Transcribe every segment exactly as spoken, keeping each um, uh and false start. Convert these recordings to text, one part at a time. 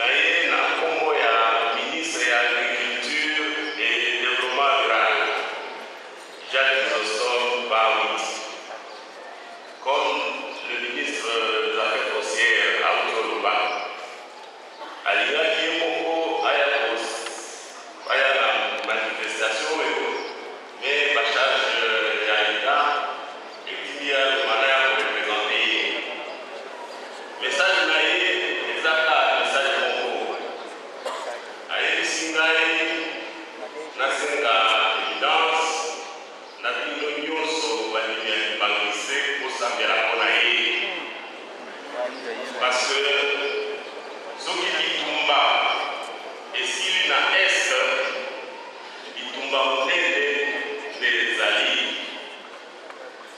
Na ye na nkombo ya ministre ya Agriculture et Développement Rural, Jacques Chrysostome Bawiti, comme le ministre des Affaires foncières auti koloba, alingaki ye moko aya kos-, aya na manifestation oyo, mais ba charge ya État etindi ye aloba na ya ko représenter ye. Message na ye eza kaka message moko. Ayebisi ngai nasenga évidence na bino nyonso bandimi ya Kimbanguiste, bosambela mpo na ye. Parce que soki bitumba esili na Est, bitumba monene nde ezali.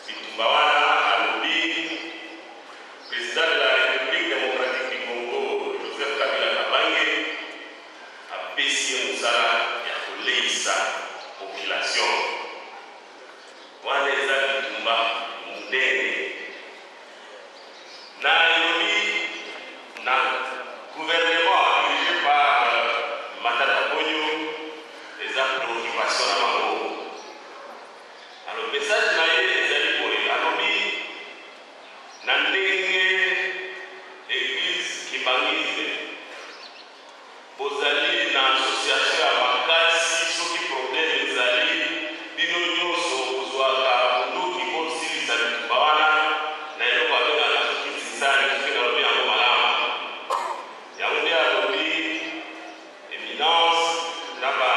Bitumba wana, alobi, Président de la République Démocratique du Congo, Joseph Kabila Kabange, apesi ye mosala ya koleisa population. Wana eza bitumba monene. Nalobi na gouvernement dirigé par, euh, Matata Ponyo, eza préoccupation na bango. Alors, message na ye ezali boye, alobi na ndenge église kimbanguiste bozali na association ya makasi, soki problème ezali, bino nyonso bozwaka monduki bosilisa bitumba wana, na eloko abengaka soki tisani, soki nalobi yango malamu. Yango nde alobi éminence na ba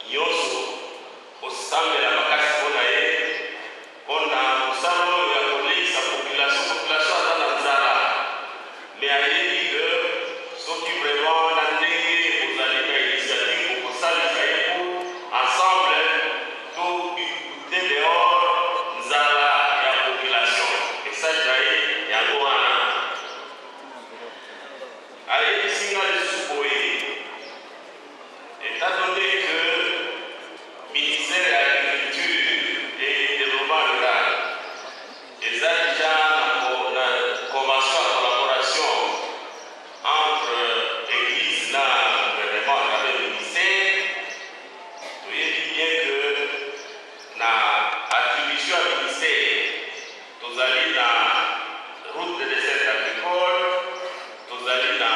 nyonso bosambela makasi mpo na ye, mpo na mosala oyo ya koleisa population. Population aza na nzala, mais ayebi que soki vraiment na ndenge bozali na initiative, bokosalisa ye mpo ensemble to buter dehors nzala ya population. Message na ye yango wana. Ayebisi nga lisusu boye, étant donné que ministère ya Agriculture et Développement Rural eza déjà na co-, na convention ya collaboration entre église na gouvernement à travers ministère, toyebi bien que na attribution ya ministère, tozali na route de desserte agricole, tozali na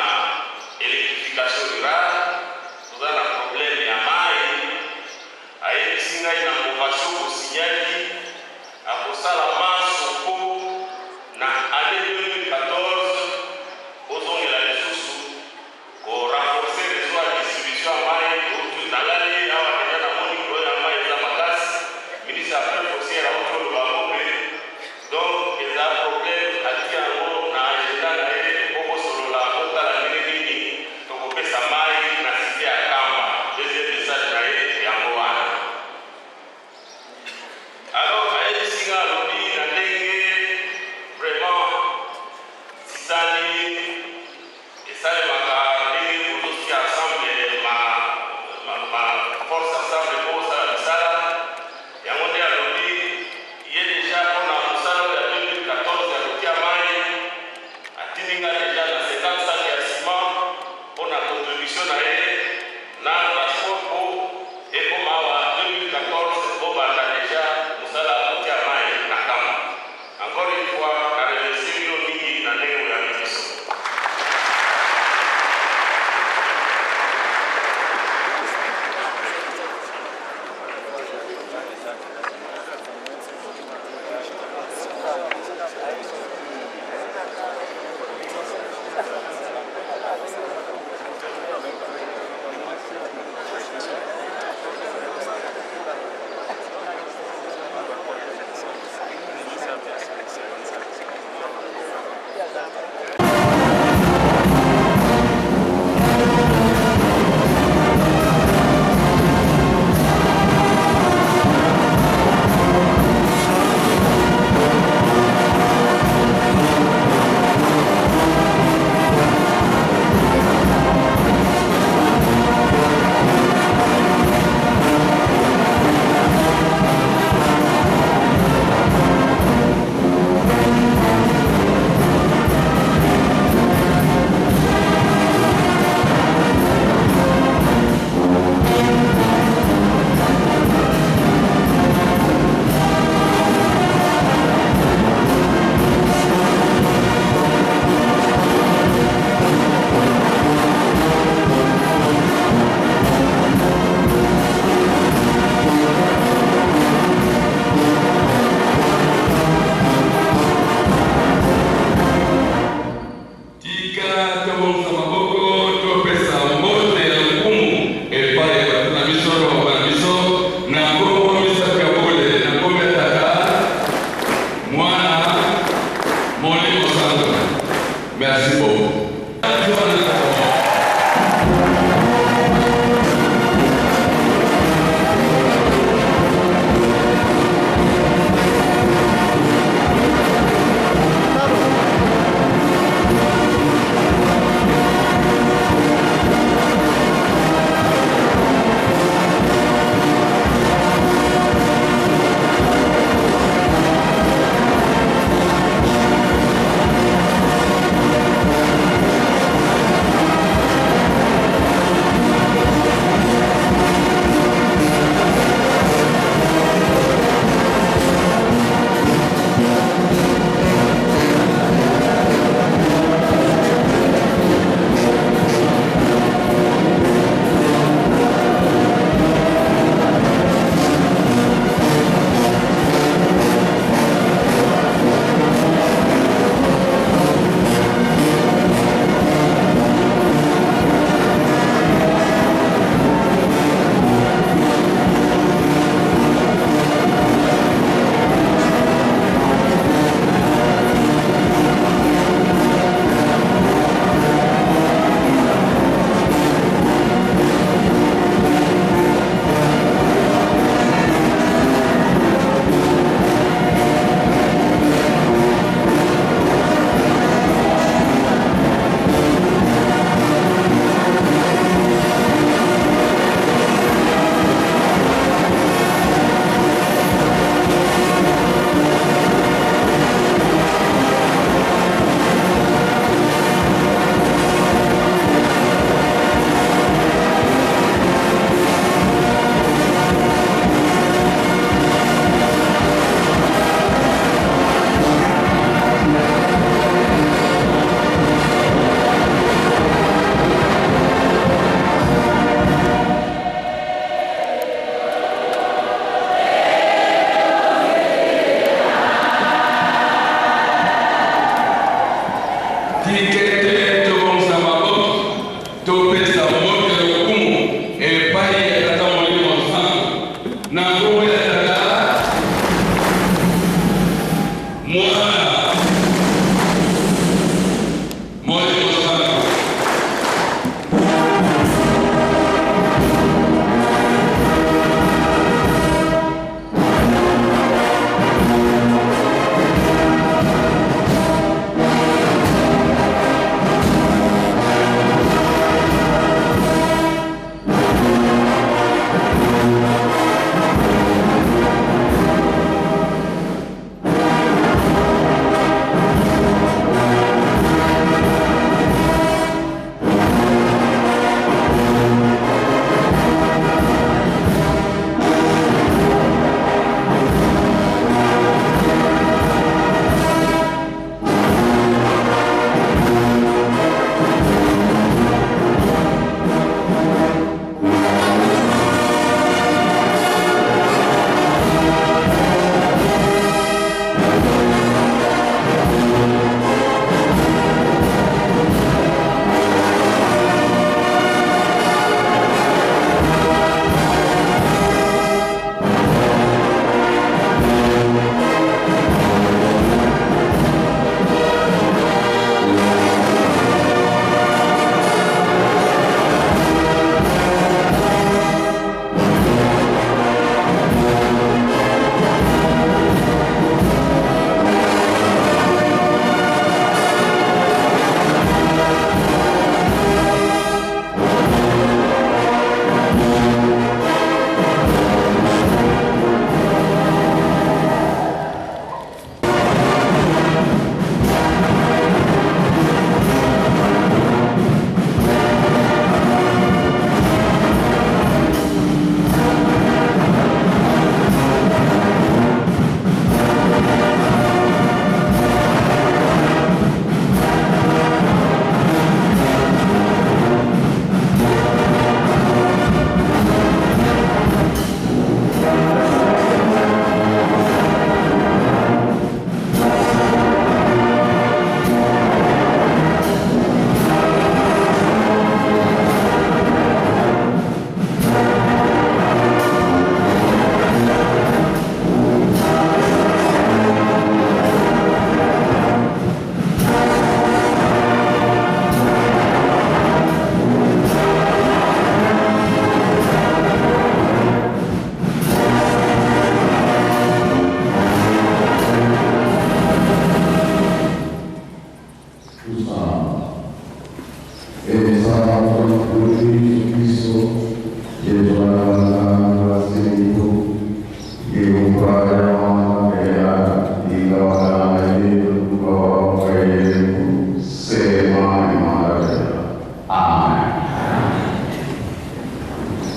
électrification rurale, toza na problème ya mai. Ayebisi ngai na convention bosignaki, akosala manso mpo na année deux mille quatorze bozongela lisusu ko renforcer réseau ya distribution ya mai. Kutu nalali awa déjà namoni problème ya mai eza makasi. Ministre ya Affaires foncières auti koloba yango mpe. Donc eza problème, atie yango na agenda na ye, mpo bosolola, botala ndenge nini tokopesa mai na cité ya Nkamba. Deuxième message na ye yango wana. Alors ayebisi nga, alobi na ndenge vraiment tisani esalemaka, ndenge bozotia ensemble ma, ma, ma force ensemble mpo osala misala. Yango nde alobi ye déjà mpo na mosala oyo ya deux mille quatorze ya kotia mai, atindi nga déjà na cinquante sacs ya ciment mpo na contribution na ye na transport, mpo ekoma awa deux mille quatorze bobanda déjà mosala ya kotia mai na Nkamba. Encore une fois, na remercier bino mingi na ndenge boyambi biso.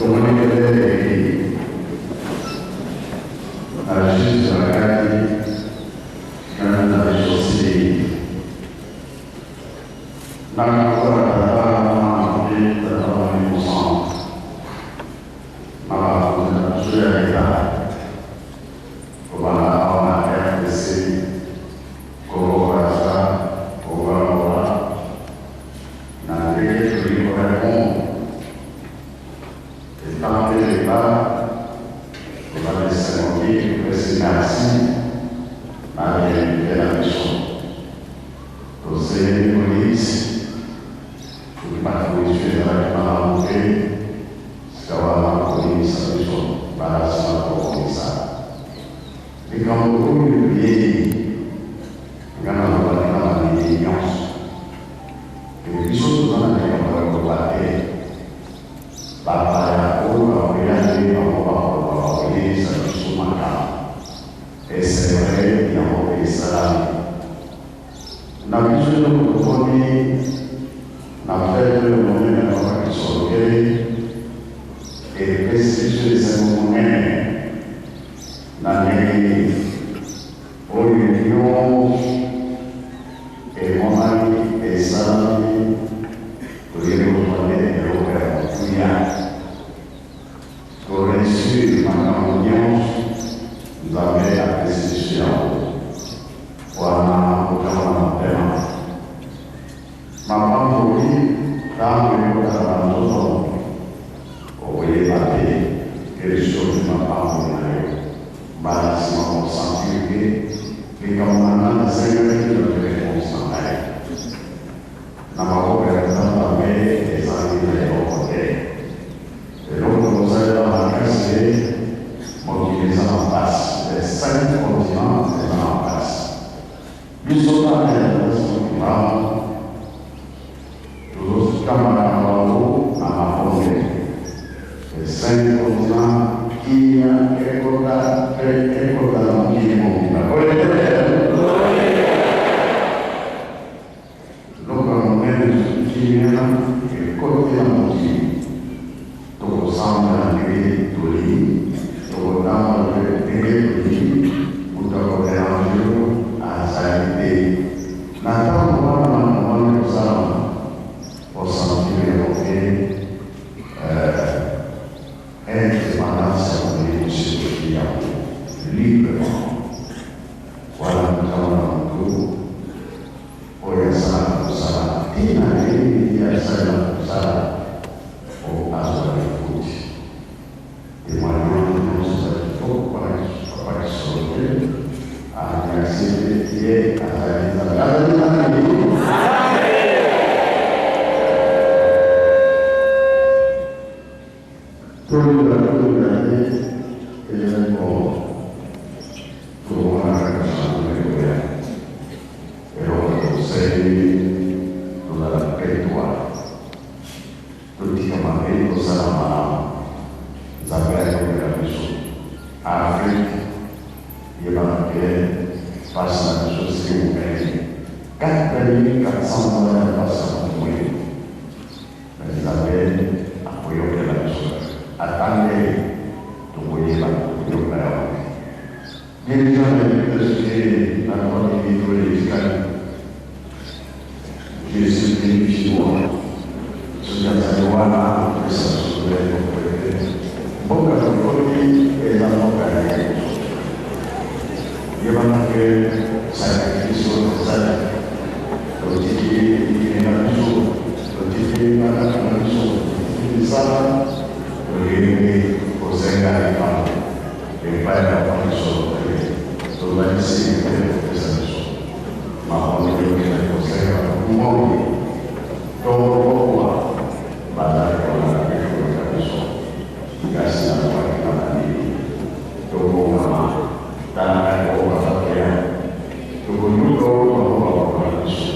Tomoni kele eki na justice na kati, kana na justice. Na kwa tata na mama mpe tata na mama Innocent. Mama kuna tuya ita. Kobanda awa na R D C, Kongo Brazza, Kongo Angola, na ndenge tolingi korépondre. Etant que le débat, tozali esengo mingi, topesi merci na bainvité na biso. Tozeli koyebisa soki makambo ezalaki malamu te, sika wana koyebisa biso, bala sima kokomisa. Likambo oyo toyebi, nga nalobaki na bandimi nyonso, ke biso toza na likambo ya koloba te. Bapaya oyo bakoya nde bango bakoloba, bakoyebisa biso makambo. Et c'est vrai, yango mpe esalami. Na biso nyonso tokomi na fête oyo monene ya Papa Kisolokele, epesi biso esengo monene. Na ndenge nini? Oyo nyonso emonani, esalami, toyei kozwa nde eloko ya motuya. Toreussi makambo nyonso Nzambe apesi biso yango. Wana kotanga na motema. Mapamboli, ntango ekotaka na nzoto, okoyeba te, quel sort mapamboli na yo. Mbala nsima okosentir ke likambo na ngai nasengaki na réponse na ngai. Na maboko ya Nzambe ezali na eloko te. Eloko tokosalela makasi te, mokili eza na mpasi, les cinq continents eza na mpasi. Biso bana ya Nzambe, tozosukama na bango na mabonge. Les cinq continents, kimia ekota mpe ekota na mokili mobimba. Boye te? Eloko ya monene soki kimia ekoti na mokili. Tokosambela ndenge tolingi, tokotambula mpe ndenge tolingi, moto akoderange yo azali te. Na ntango wana makambo wana ekosalama, osentir yango mpe, euh, indépendance ya kolinga osi kolinga yango librement. Wana moto na moto oyo asalaka mosala, ntina nini ye asalelaka mosala, po azwa lifuti. Témoignage nyonso ezali kitoko, Papa Kis-, Papa Kisolokele, a remercier ye, azali Nzambe. Azali Nzambe. Tolinga, tolinga te, eloko tomonaka na sango ekoya. Eloko tosengi, tozala petwa. Totika mabe, tosala malamu. Nzambe ayokela biso. Afrique, yebaka ke mpasi na biso esili monene. Quatre mille quatre cents dollars ya mpasi ya moto moyini. Mais Nzambe akoyokela biso. Ata nde tokoyeba, tokoyoka yango te. Dirigeant ya député soki na droit de veto elekani. Je suis venu chez moi. Soki azali wana, apesa solo ya kokwete. Mboka tokoti eza mboka ya ye. Yebana ke sacrifice oyo tosali, totiki bikenga na biso, totiki makaka na biso, totiki misala, tolingi kosenga likambo epai ya Papa Kisolokele. Tozalisi mpe kopesa biso makambo oyo tozali kosenga, mbongo to kokoa, bazali kolanda mpe koyika biso. Kasi na kwa kina na nini? Tobongama, tala ngai kokoka bato ya. Tokoyoka oyo bango bakokoka biso.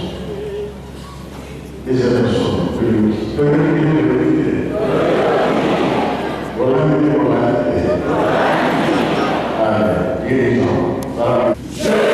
Eza na solo, toyoki, toyoki, toyoki te. Bolandi te, bolandi te. Allez, guérison. Salam.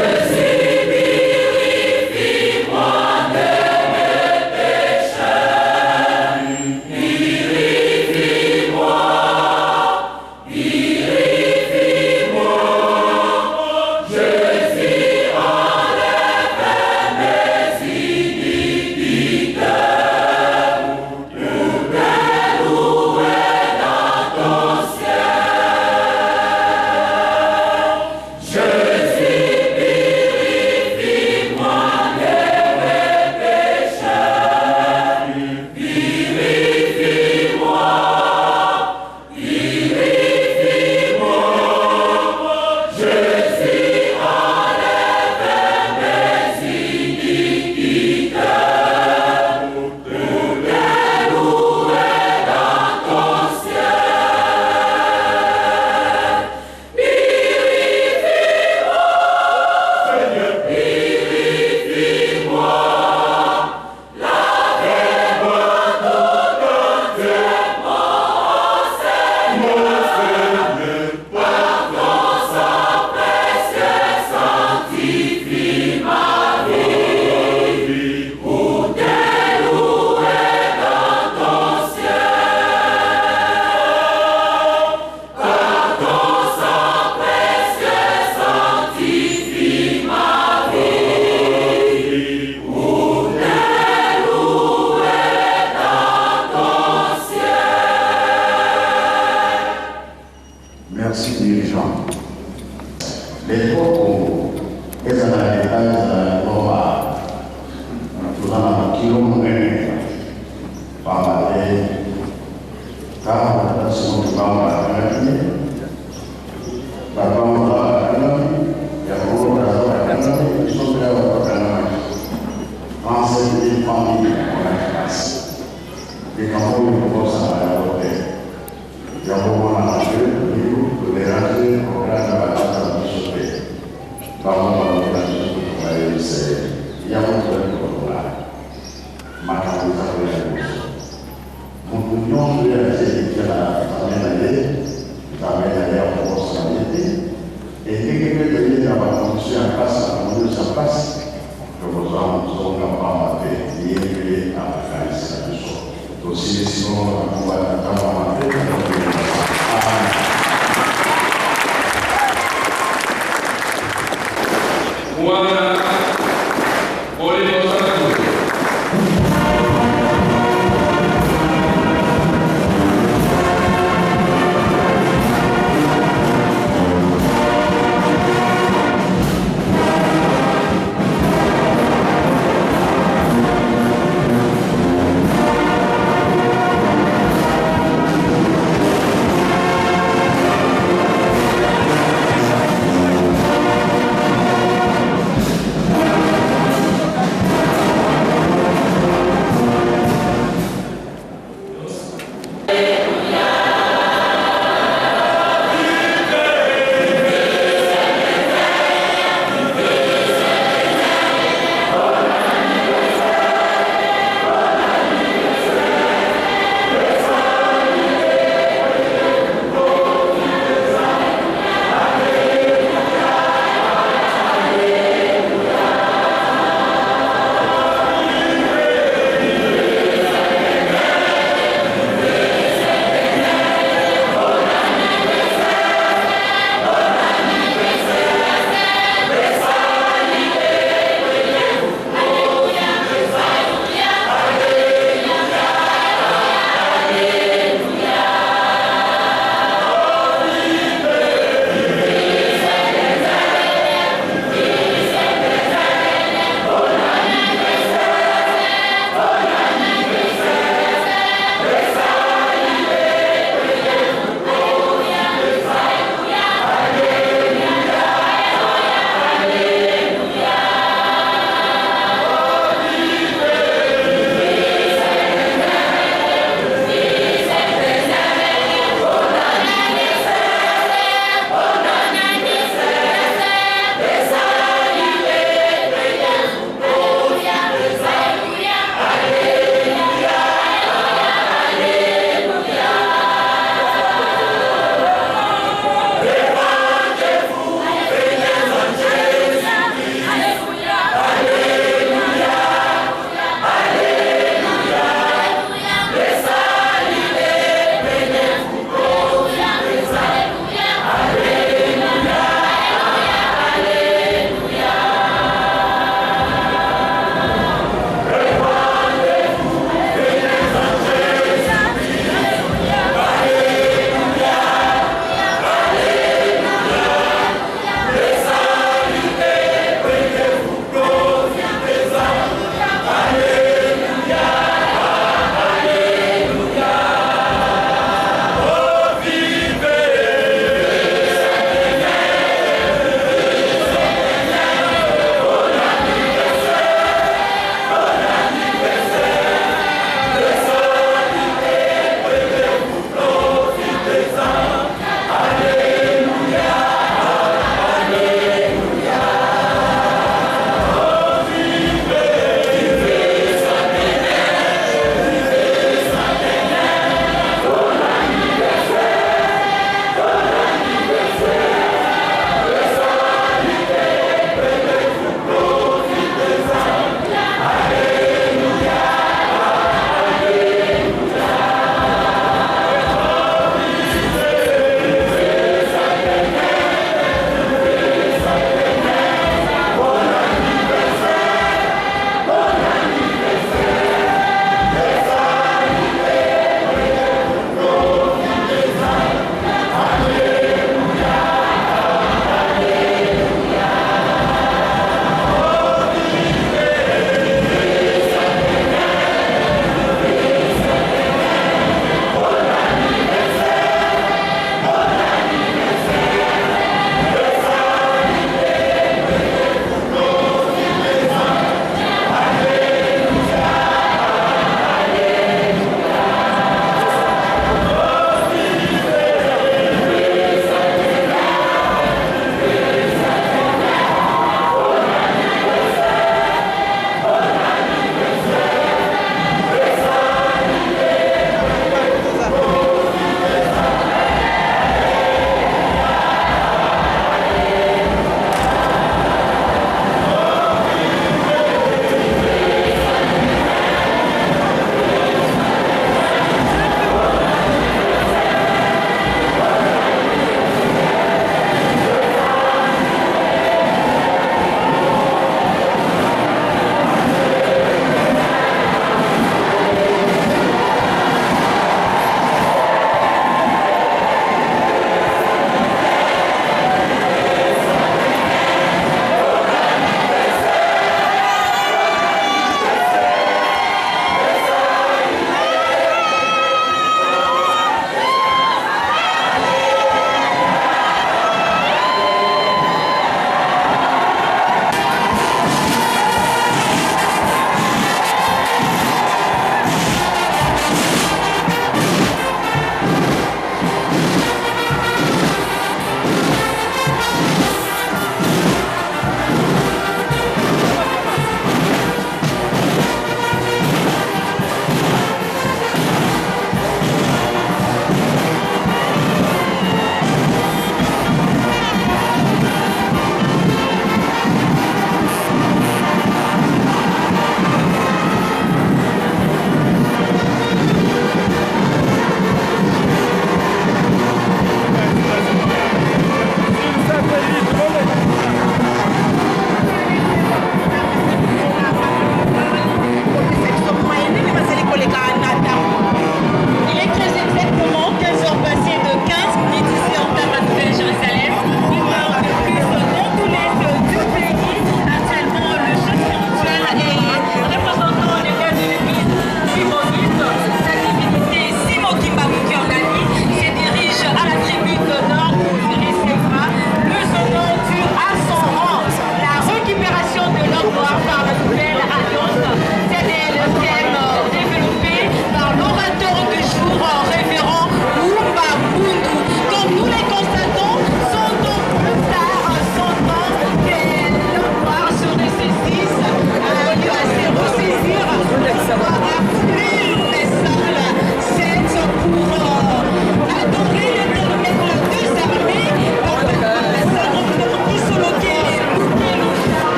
Kosa na yango te. Yango wana na mpe tolingi todéranger programme ya bato na biso te. Bango balobela biso kotonga ye nsele. Yango tozali kotonga. Makambo eza koya liboso. Moto nyonso ye atie elikya na Nzambe na ye, Nzambe na ye akobosana ye te. E ndenge mpe toyei na bakondition ya mpasi, na bakondition ya mpasi, tokozwa mosonga mpamba te, ye mpe akokanisa biso. Tosilisi bongo na kombo ya Tata, Mwana mpe Moto Mosantu. Amen. Mwana, Molimo Santu.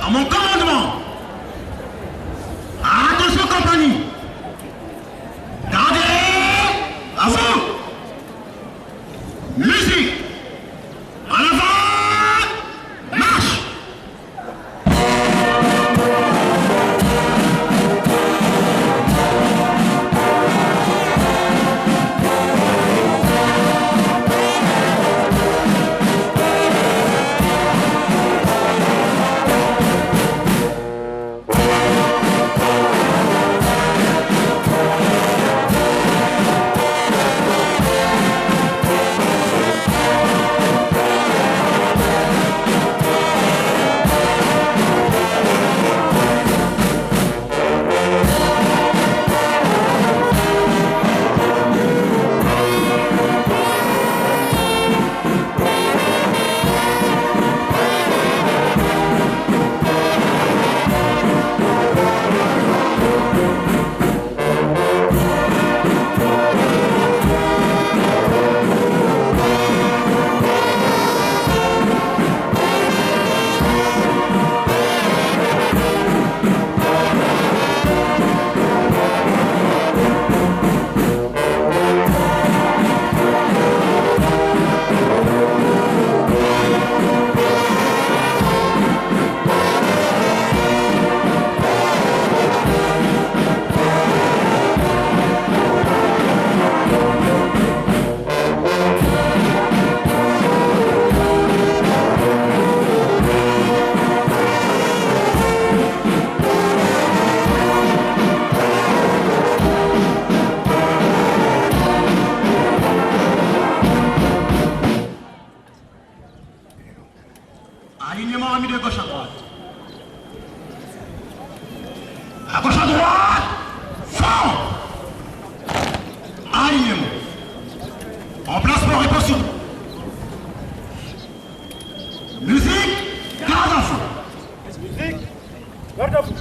À mon commandement. Attention, compagnie. Gardez à vous. Musique. En avant. Marche. Alignement remis de gauche à droite. À gauche, à droite. Fond. Alignement. Emplacement, réponse. Musique, garde à vous. Musique, garde à vous.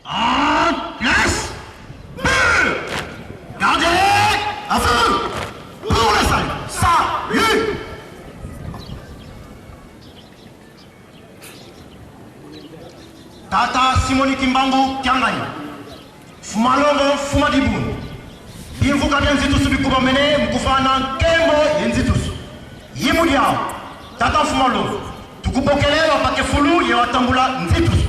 En place. Gardez à vous. Pour le salut. Salut. Tata Simoni Kimbangu Kiangani, Mfumu a Longo, Mfumu a Dibundu. Bimvuka bia nzitusu bikubamene mu kuvana nkembo ye nzitusu. Yi mu diau, Tata Mfumu a Longo, tukubokele wabake fulu ye watambula nzitusu.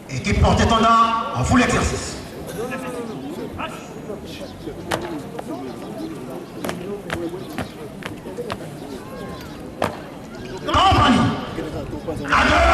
Équipe porte-étendard en full exercice. Compagnie. À deux.